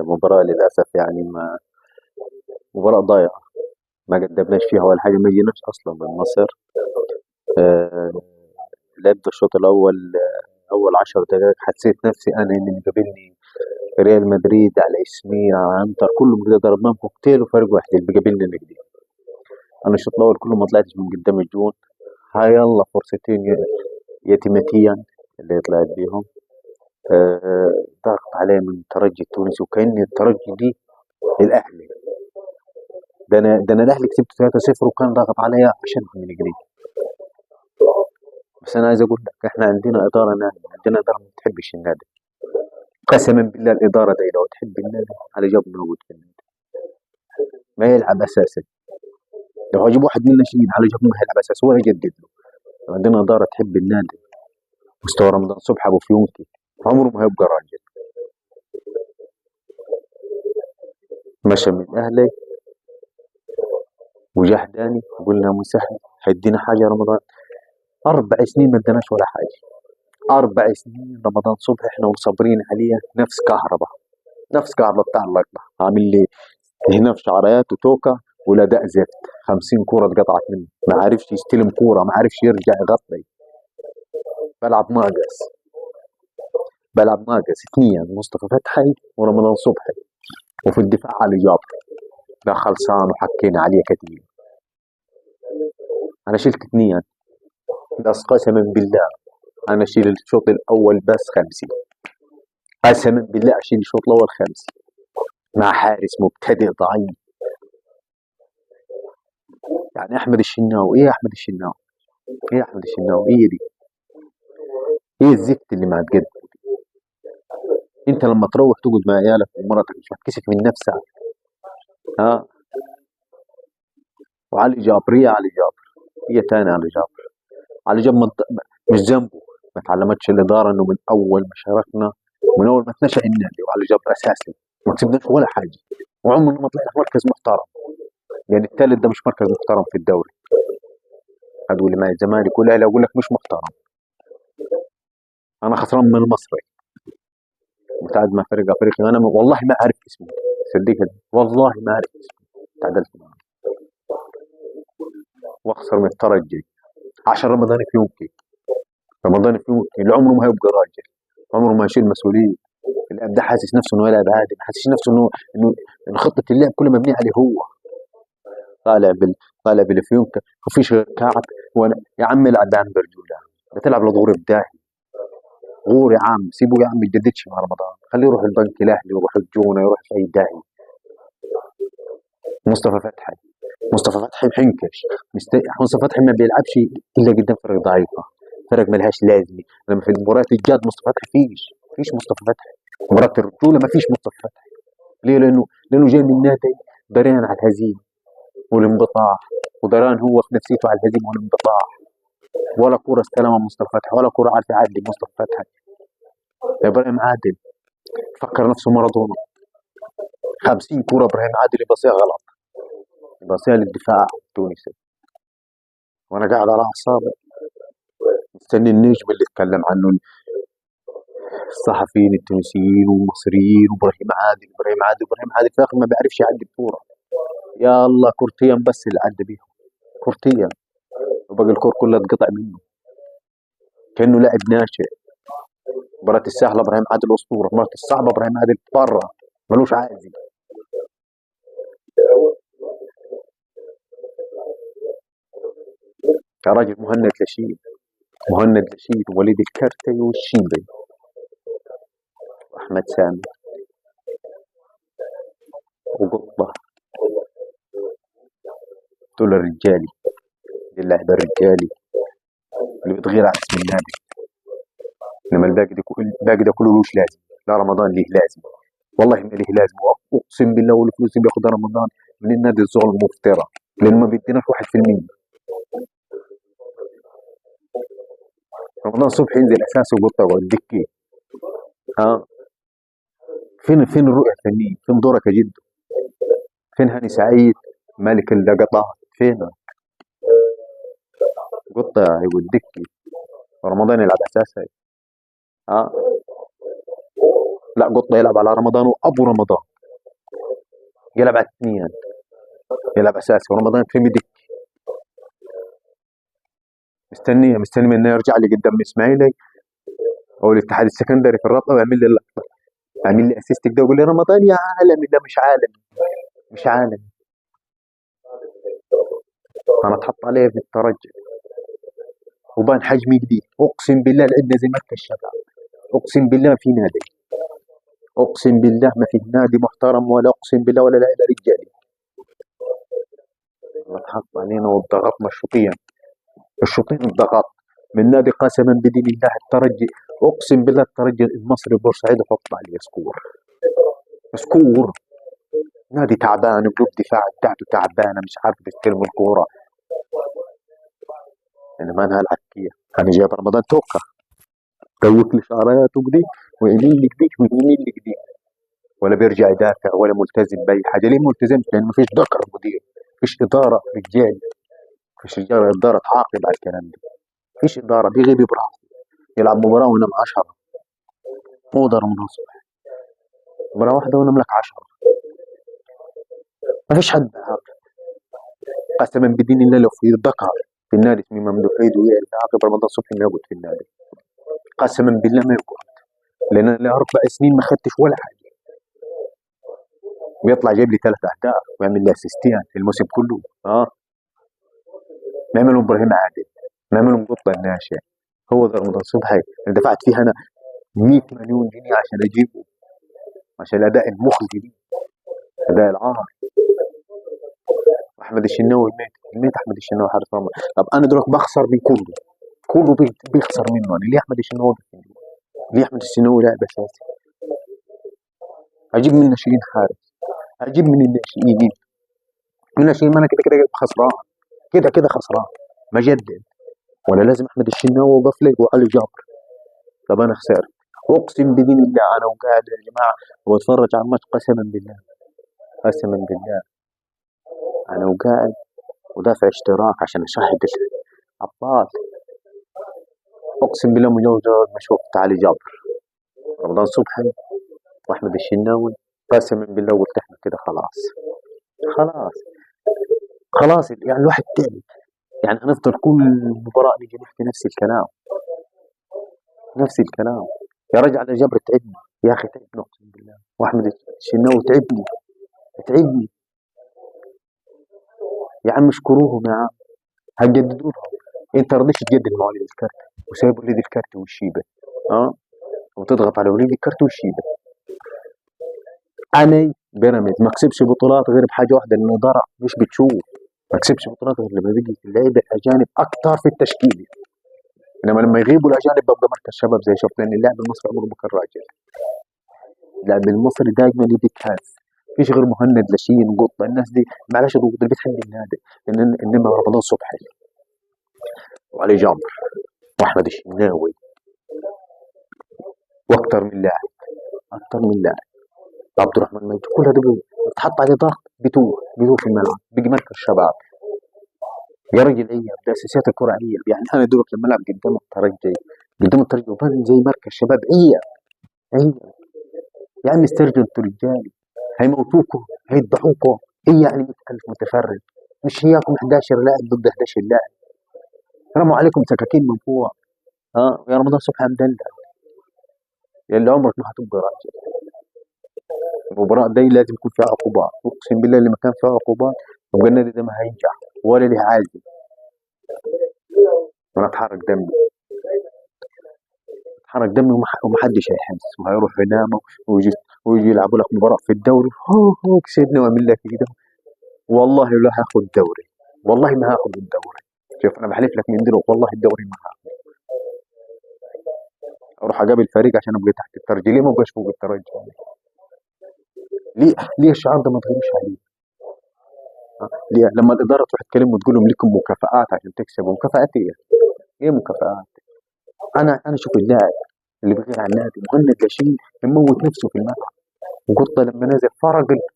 مباراة للأسف يعني ما مباراة ضايعة، ما قدمناش فيها ولا حاجة، ما جيناش أصلا من مصر. آه، لعبت الشوط الأول، أول 10 دقائق حسيت نفسي أنا إن مقابلني ريال مدريد على اسمي على انتر، كله كده ضربناهم كوكتيل وفرق واحد اللي بيقابلني نجدي. أنا الشوط الأول كله ما طلعتش من قدام الجون، هاي يلا فرصتين يتيمتيا اللي طلعت بيهم. ضغط عليه من الترجي التونسي، وكأن الترجي دي الأهلي. ده أنا الأهلي كسبت 3-0 وكان ضاغط عليا عشان من جديد. بس أنا عايز أقول لك إحنا عندنا إدارة نايمة، عندنا إدارة ما بتحبش النادي. قسما بالله الإدارة دي لو تحب النادي على جاب موجود في النادي ما يلعب أساسا. لو هجيب واحد من الناشئين على جاب ما هيلعب أساسا ولا يجدد له. لو عندنا إدارة تحب النادي مستوى رمضان صبحي أبو فيونكي عمره ما هيبقى راجل. مشى من الأهلي وجحداني وقلنا مسهل هيدينا حاجة رمضان. 4 سنين ما اداناش ولا حاجة، 4 سنين رمضان صبحي احنا وصابرين عليه. نفس كهرباء، نفس كهرباء بتاع اللقطة، عامل لي هنا في شعريات وتوكا ولا دق زفت. 50 كورة اتقطعت منه، ما عرفش يستلم كورة، ما عرفش يرجع يغطي. بلعب ناقص، بلعب ناقص 2 مصطفى فتحي ورمضان صبحي، وفي الدفاع علي جابر ده خلصان وحكينا عليه كتير. انا شلت 2 بس، قسما بالله انا اشيل الشوط الاول بس 5، قسما بالله اشيل الشوط الاول 5 مع حارس مبتدئ ضعيف. يعني احمد الشناوي، ايه احمد الشناوي؟ ايه احمد الشناوي؟ ايه دي؟ ايه الزفت اللي ما تقدم؟ انت لما تروح تقعد مع عيالك ومراتك مش هتكسف من نفسك؟ ها؟ وعلي جابر، ايه علي جابر؟ ايه تاني علي جابر؟ علي جابر مش ذنبه، ما تعلمتش الادارة انه من اول ما شاركنا، من اول ما اتنشأ النادي وعلي جابر اساسي ما كسبناش ولا حاجة، وعمرنا ما طلعنا في مركز محترم. يعني الثالث ده مش مركز محترم في الدوري. هتقول لي مع الزمالك والاهلي، اقول لك مش محترم. انا خسران من المصري، متعادل مع فريق افريقيا، انا والله ما عارف اسمه، صدقني والله ما عارف اسمه، تعادلت معه. واخسر من الترجي عشان رمضان فيونكي، رمضان فيونكي اللي عمره ما هيبقى راجل، عمره ما هيشيل مسؤولية. اللاعب ده حاسس نفسه انه يلعب عادي، ما حاسس نفسه انه انه خطه اللعب كلها مبنية عليه هو. طالع بالفيونكة مفيش غير كعب. وانا يا عم العب يا عم برجوله، بتلعب لغور بداهي، غور يا عم، سيبه يا عم ما يجددش مع رمضان، خليه يروح البنك الاهلي، يروح الجونه، يروح في اي داهية. مصطفى فتحي، مصطفى فتحي محنكش. مصطفى فتحي ما بيلعبش الا قدام فرق ضعيفة، فرق ملهاش لازمه. لما في المباريات الجاد مصطفى فتحي فيش مصطفى فتحي، مباراة الرجولة ما فيش مصطفى فتحي. ليه؟ لانه جاي من نادي دريان على الهزيمة والانبطاح، ودران هو في نفسيته على الهزيمة والانبطاح. ولا كورة استلمها مصطفى فتحي، ولا كورة عارف يعدي مصطفى فتحي. ابراهيم عادل فكر نفسه مارادونا، 50 كورة ابراهيم عادل يباصيها غلط، يباصيها للدفاع التونسي. وانا قاعد على اعصابي مستني النجم اللي اتكلم عنه الصحفيين التونسيين والمصريين، وابراهيم عادل، ابراهيم عادل، ابراهيم عادل في الاخر ما بيعرفش يعدي الكورة. يا الله كورتين بس اللي عدى بيهم، كورتين، وباقي الكور كلها اتقطع منه كانه لاعب ناشئ. مباراة السهلة ابراهيم عادل اسطورة، مباراة الصعبة ابراهيم عادل بره ملوش عازي. يا راجل مهند لشيد، مهند لشيد ووليد الكرتي والشيبي واحمد سامي وقطة، دول الرجالي، دي اللاعب الرجالي اللي بتغير على اسم النادي. انما الباقي ده الباقي ده كله لوش لازم، لا رمضان ليه لازم، والله ما ليه لازم. اقسم بالله والفلوس اللي بياخدها رمضان من النادي الظلم مفترى، لانه ما بيديناش 1%. رمضان صبحي ينزل اساسي وقطه يقعد دكه. ها فين الرؤية الفنية؟ فين دورك يا جدو؟ فين هاني سعيد ملك اللقطات؟ فين قطة يقعد دكه ورمضان يلعب اساسي؟ ها لا قطة يلعب على رمضان وابو رمضان يلعب على اثنين، يلعب اساسي ورمضان ترمي دك. مستنيه مستني منه يرجع لي قدام اسماعيلي او الاتحاد السكندري في الرابطة ويعمل لي اللقطة، يعمل لي assist كده ويقول لي رمضان يا عالمي. ده مش عالمي، مش عالمي. انا اتحط عليه في الترجي وبان حجمي جديد. اقسم بالله لعبنا زي مركز الشباب، اقسم بالله ما في نادي، اقسم بالله ما في نادي محترم، ولا اقسم بالله ولا لعيبة رجالي. اتحط علينا وضغطنا الشوطين، الشوطين الضغط من نادي قسما بدين الله الترجي، اقسم بالله الترجي المصري بورسعيد حط عليه score score. نادي تعبان، قلوب دفاع بتاعته تعبانة، مش عارف يستلم الكورة. انما انا هلعب فيها، انا جايب رمضان توكا توك لي شعرياته كده ويمين لي كده ويمين لي كده، ولا بيرجع يدافع ولا ملتزم باي حاجة. ليه ملتزم؟ لان مفيش ذكر مدير، مفيش ادارة رجال، مفيش رجال ادارة تعاقب على الكلام ده، مفيش ادارة. بيغيب براحته، يلعب مباراة وينام 10، هو ده رمضان صبحي، مباراة واحدة وينام لك 10، مفيش حد بيعاقب. قسما بدين الله لو في ذكر في النادي اسمه ممدوح عيد ويعرف يعاقب رمضان صبحي ما يقعد في النادي، قسما بالله ما يقعد، لان انا 4 سنين ما خدتش ولا حاجة. ويطلع جايب لي 3 اهداف ويعمل لي اسيستين الموسم كله. ما يعملهم ابراهيم عادل، ما يعملهم قطة الناشئ. هو ده رمضان صبحي اللي دفعت فيه انا 100 مليون جنيه عشان اجيبه، عشان الاداء المخزي دي، اداء العار. احمد الشناوي مات، احمد الشناوي حارس مرمى. طب انا دلوقتي بخسر من كله، كله بيخسر منه. انا ليه احمد الشناوي؟ ليه احمد الشناوي لاعب اساسي؟ اجيب من الناشئين حارس، اجيب من الناشئين، من الناشئين، ما انا كده كده خسران، كده كده خسران، ما جدد ولا لازم احمد الشناوي وقف لي وعلي جابر. طب انا خسرت، اقسم بدين الله انا وقاعد يا جماعة وبتفرج على الماتش، قسما بالله، قسما بالله انا وقاعد ودافع اشتراك عشان اشاهد الابطال، اقسم بالله مجرد ما شفت علي جابر، رمضان صبحي، واحمد الشناوي، قسما بالله قلت احنا كده خلاص خلاص خلاص. يعني الواحد تعب، يعني هنفضل كل مباراة نيجي نحكي نفس الكلام نفس الكلام. يا رجل علي جابر تعبني يا اخي، تعبني اقسم بالله، واحمد الشناوي تعبني تعبني يا عم. اشكروهم يا عم، هتجددوا لهم. انت رضيتش تجدد مع وليد الكارت، وسايب وليد الكارت والشيبه، وتضغط على وليد الكارت والشيبه. انا بيراميدز ما كسبش بطولات غير بحاجة واحدة، ان الادارة مش بتشوف. ما كسبش بطولات غير لما بيجي اللعيبة الاجانب اكتر في التشكيلة، انما لما يغيبوا الاجانب ببقى مركز شباب زي شفت. لان اللاعب المصري عمره ما كان راجل، اللاعب المصري دايما يبي كاس، مفيش غير مهند لاشين قطة، الناس دي معلش ضغوط اللي بتحب النادي. انما رمضان صبحي وعلي جابر واحمد الشناوي واكثر من لاعب، اكثر من لاعب، عبد الرحمن مجدي، كل هذول بتحط عليه ضغط بتوه بتوه في الملعب، بيجي مركز شباب يا راجل. عيب، ده اساسيات الكره عيب. يعني انا دلوقتي لما العب قدام الترجي، قدام الترجي وبان زي مركز شباب، عيب عيب يا عم. استرجلوا انتوا رجالي، هيموتوكوا هيذبحوكوا. ايه يعني 100,000 متفرج؟ مش هياكم 11 لاعب ضد 11 لاعب، رموا عليكم سكاكين من فوق. يا رمضان صبحي مدلل، يا اللي عمرك ما هتبقى راجل. المباراة دي لازم يكون فيها عقوبات، اقسم بالله اللي ما كان فيها عقوبات يبقى النادي ده ما هينجح ولا ليه عازم. وانا اتحرك دمي، اتحرك دمي، ومحدش هيحس، وهيروح يناموا ويجي يلعبوا لك مباراة في الدوري، هو كسبني واعمل لك كده. والله لا هاخد الدوري، والله ما هاخد الدوري. شوف انا بحلف لك من دلوقتي، والله الدوري ما هاخد. اروح اقابل فريق عشان ابقى تحت الترجي، ليه ما ابقاش فوق الترجي؟ ليه ليه الشعار ده ما تغيرش عليه؟ ليه لما الادارة تروح تكلم وتقول لهم لكم مكافآت عشان تكسبوا؟ مكافآت ايه؟ ايه مكافآت؟ انا اشوف اللاعب اللي بيغير على النادي، مهند لاشين مموت نفسه في الملعب، وقطه لما نزل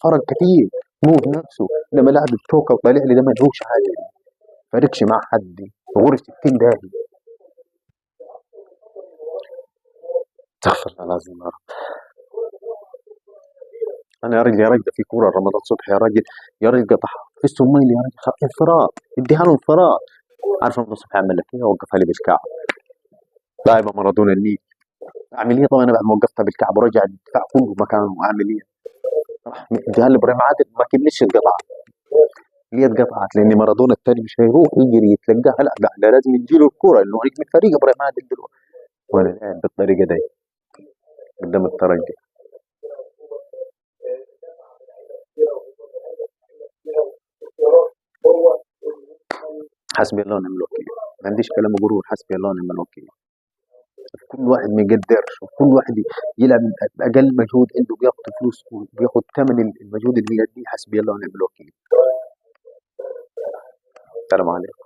فرق كثير، موت نفسه. لما لاعب بتوكا وطالع لي ده ما لهوش حاجة، فرقش مع حد، غور 60 داهية. استغفر الله العظيم يا رب. انا يا راجل، يا راجل ده في كورة رمضان صبحي يا راجل، يا راجل قطعها في الصومالي يا راجل، انفراد، اديها له انفراد. عارف رمضان صبحي عمل لك ايه؟ وقفها لي بالكعب. لاعب مارادونا النيل. اعمل ايه؟ طبعا انا بعد ما وقفتها بالكعب ورجع الدفاع كله مكانه، اعمل ايه؟ راح اديها لابراهيم عادل، ما كملش القطعة. ليه اتقطعت؟ لان مارادونا الثاني مش هيروح يجري يتلقاها، لا ده لازم يديله الكورة لانه نجم الفريق ابراهيم عادل دلوقتي. وانا لاعب بالطريقة دي قدام الترجي. حسبي الله ونعم الوكيل، ما عنديش كلام اقوله، حسبي الله ونعم الوكيل. كل واحد ما يقدرش، وكل واحد يلعب باقل مجهود عنده بياخد فلوس وبياخد ثمن المجهود اللي بيأديه. حسبي الله ونعم الوكيل. السلام عليكم.